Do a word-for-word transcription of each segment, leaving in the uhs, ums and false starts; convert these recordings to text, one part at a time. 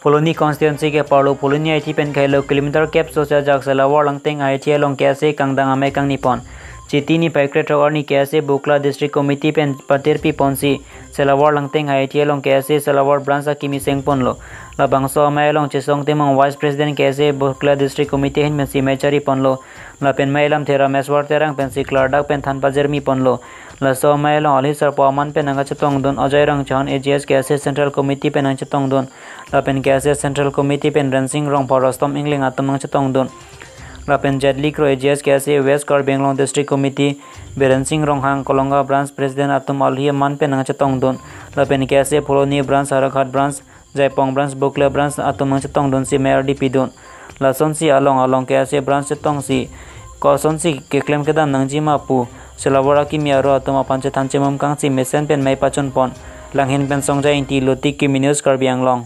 Phuloni constituency ke-arlo Phuloni I T pen kailo kilometer kep sose ajak Selavar Langteng I T along K S A kangdang amei kangni pon. Chiti niphai krethrok arni K S A Bukla District Committee pen patirpi ponsi Selavar Langteng I T along K S A Selavar branch akimi seng ponlo. Labangso amei along Chesong Timung Vice President K S A Bukla District Committee ahin pensi mei chari ponlo. Lapen mei alamthe Rameswar Terang pensi klardak pen than pajirmi ponlo. Laso amei along alhi sarpo aman pen nangkachetongdun Ajoy Rongchahon A G S K S A Central Committee pen nangchetongdun. Lapen K S A Central Committee pen Rensing Rongpho, Rostom Engleng atum nangchetongdun. Lapen Jetli Kro A G S K S A West Karbi Anglong District Committee Biren Sing Ronghang, Kolonga Branch President atum alhi aman pen nangchetongdun. Lapen K S A Phuloni Branch, Howraghat Branch, Jaipong Branch, Bukla Branch atum nangchetongdunsi mei ardi pidun. Lasonsi along along K S A branch chetongsi kosonsi keklem kedam nangji ma pu Selavar akimi aro atum aphan chethan chemum kangsi mesen pen mei pachun pon. Langhin pen Songjai Ingti, Luti Kimi News, Karbi Anglong.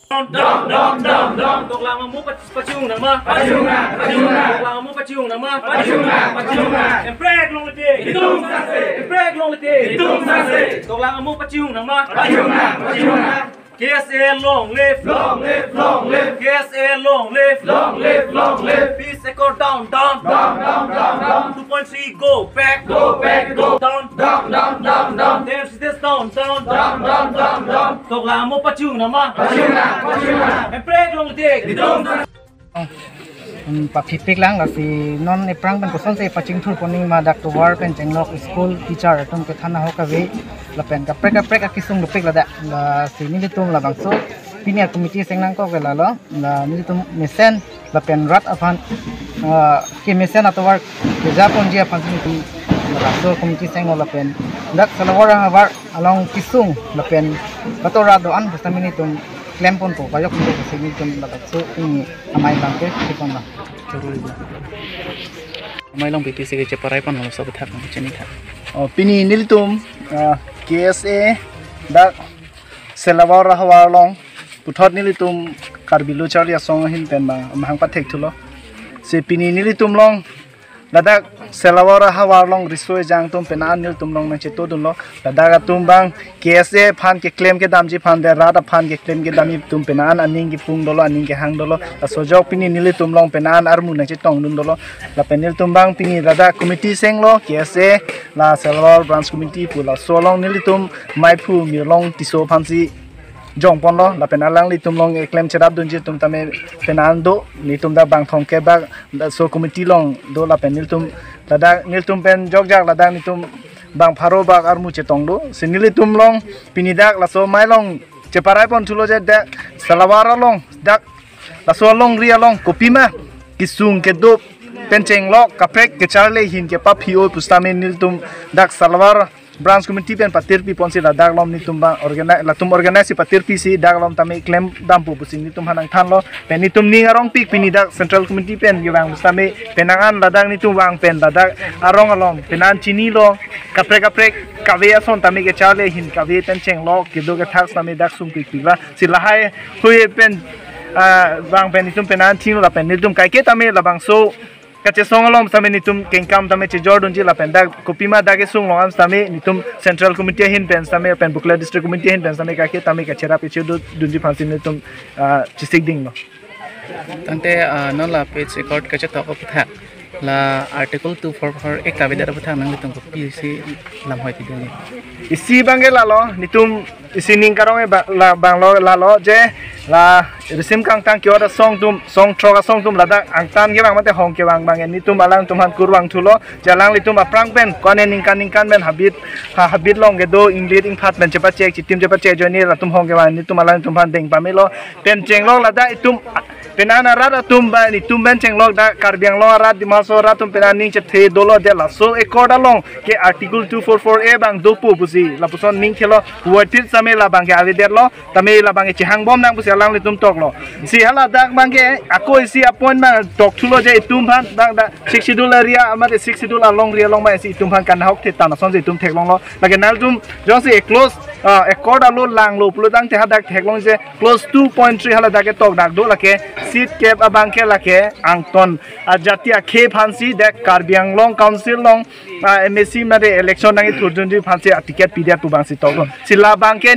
Dam, dam, dam, dam. Toklang amo pach-, pachung nama. Pachung na, pachung na. Toklang amo pachung nama. Pachung na, pachung na. Emprek longle tik. Itum sase. Emprek longle tik. Itum sase. Toklang amo pachung nama. Pachung na, pachung na. K S A long live. Long live, long live. K S A long live. Long live, long live. Peace Accord down, down. Down, down, down, down. Two point three go back. Go back, go. Down. Down, down, down, down. Ten cities down, down. Down, down, down, down. Toklang amo pachung nama. Pachung na, pachung na. Emprek longle tik. Itum sase. Hmm, paphipik lang, lasi non ephrang pen kosonsi pachingthur pon nangji ma, dak tovar pen chenglok school teacher atum kethan ahok ave, lapen kaprek kaprek akisung dopik ladak. Lasi nelitum labangso pini a-committee seng nangkok ke lalo, la nelitum mesen lapen rat aphan, ah, kemesen atovar keja ponji aphan nelitum labangso committee senglo, lapen dak Selavar ahavar along kisung lapen katora do-an pusitame nelitum klem ponpo, pajok ponpo pusi nelitum labangso pini amei abang ke chepon lang. Amei along P P C ke cheparai pon lo, so bethak nang chini thak. Oh, pini nelitum, ah, K S A dak Selavar ahavar along puthot nelitum Karbi Lo Charli Asong ahin pen bang mahang pathek thulo. Si pini nelitum along ladak Selavar ahavar along riso ejang atum pen an nelitum along nangchetongdunlo. Ladak atum bang K S A aphan keklem kedamji aphan, de rat aphan keklem kedamji atum pen an aning kepung dolo, aning kehang dolo. Laso ajok pini nelitum along pen an armu nangchetongdun dolo. Lapen nelitum bang pini ladak committee senglo, K S A, la Selavar branch committee pu, laso along nelitum maiphu Mirlong Tisso aphansi jong ponlo, lapen alanglitum along eklem cherapdunji atum tame pen an do, nelitum dak bang thomkep bak laso committee along do, lapen nelitum ladak nelitum pen jokjak ladak nelitum bang pharo bak armu chetong do. Si nelitum along pini dak laso amei along cheparai pon thulo je dak Selavar along, dak laso alongri along kopima kisung kedo pen chenglok kaprek kecharli ahin kepaphi-o pusitame nelitum dak Selavar branch committee pen patirpi ponsi ladak along nelitum bang organize, latum organize si patirpisi dak along tame klem dampo pusi nelitum aphan nangthanlo. Pen nelitum ning arongpik, pini dak central committee pen kevang pusitame penang an ladak nelitum vang pen ladak arong along pen an chinilo, kaprek kaprek kave ason tame kecharli ahin kave pen chenglok kedo kethak tame dak sungpikpik ba. Si lahai hui pen, ah, vang pen nelitum pen an chinglo, lapen nelitum kaike tame labangso kachesong along tame nelitum kengkam tame chejordunji, lapen dak kopima dak kesung along an tame nelitum central committee ahin pen tame pen Bukla district committee ahin pen tame kaike tame kacherap kechedo dunji aphansi nelitum, ah, chesikdinglo. Tangte, ah, non la peace accord kachetok aphuthak, la Article two four four A kavedet aphuthak nanglitum kopisi lamhoi pidunji? Isi abang ke lalo, nelitum isi ning karong e ba-, la banglo lalo je la risim kangtang ke-ot asong atum, song throk asong atum ladak angtan kevang mate hong kevang abang ke nelitum alangtum aphan kurvangthulo, je alanglitum aphrang pen ko-an aningkan ningkan pen habit, ha habit along kedo inglit ingphat pen chepachek chitim chepachek ajoine latum hong kevang nelitum alangtum aphan deng pamelo. Pen chenglok ladak itum pen an arat atum ba nelitum pen chenglok dak Karbi Anglong arat, Dima Hasao arat atum pen an ning chethe dolo, de laso accord along ke Article two four four A abang dopo pusi lapuson ning thelo, puvoiphit tame labang ke avedetlo, tame labang ke chehangbom nang pusi alanglitum toklo. Si haladak abang ke ako isi a-point abang tokthulo je itum aphan bang dak Sixth Schedule area mate Sixth Schedule alongri along abang si itum aphan kanahok thetan asonsi itum theklonglo. Lake nangtum jongsi e clause, ah, accord alo langlo pulo tangte hadak theklong je clause two point three haladak ke tokdak do, lake seat cap abang ke lake angton ajati akhei aphansi dak Karbi Anglong Council along, ah, M A C mate election nangkethurdunji aphansi a-ticket pidet pu abangsi toklo. Si labang ke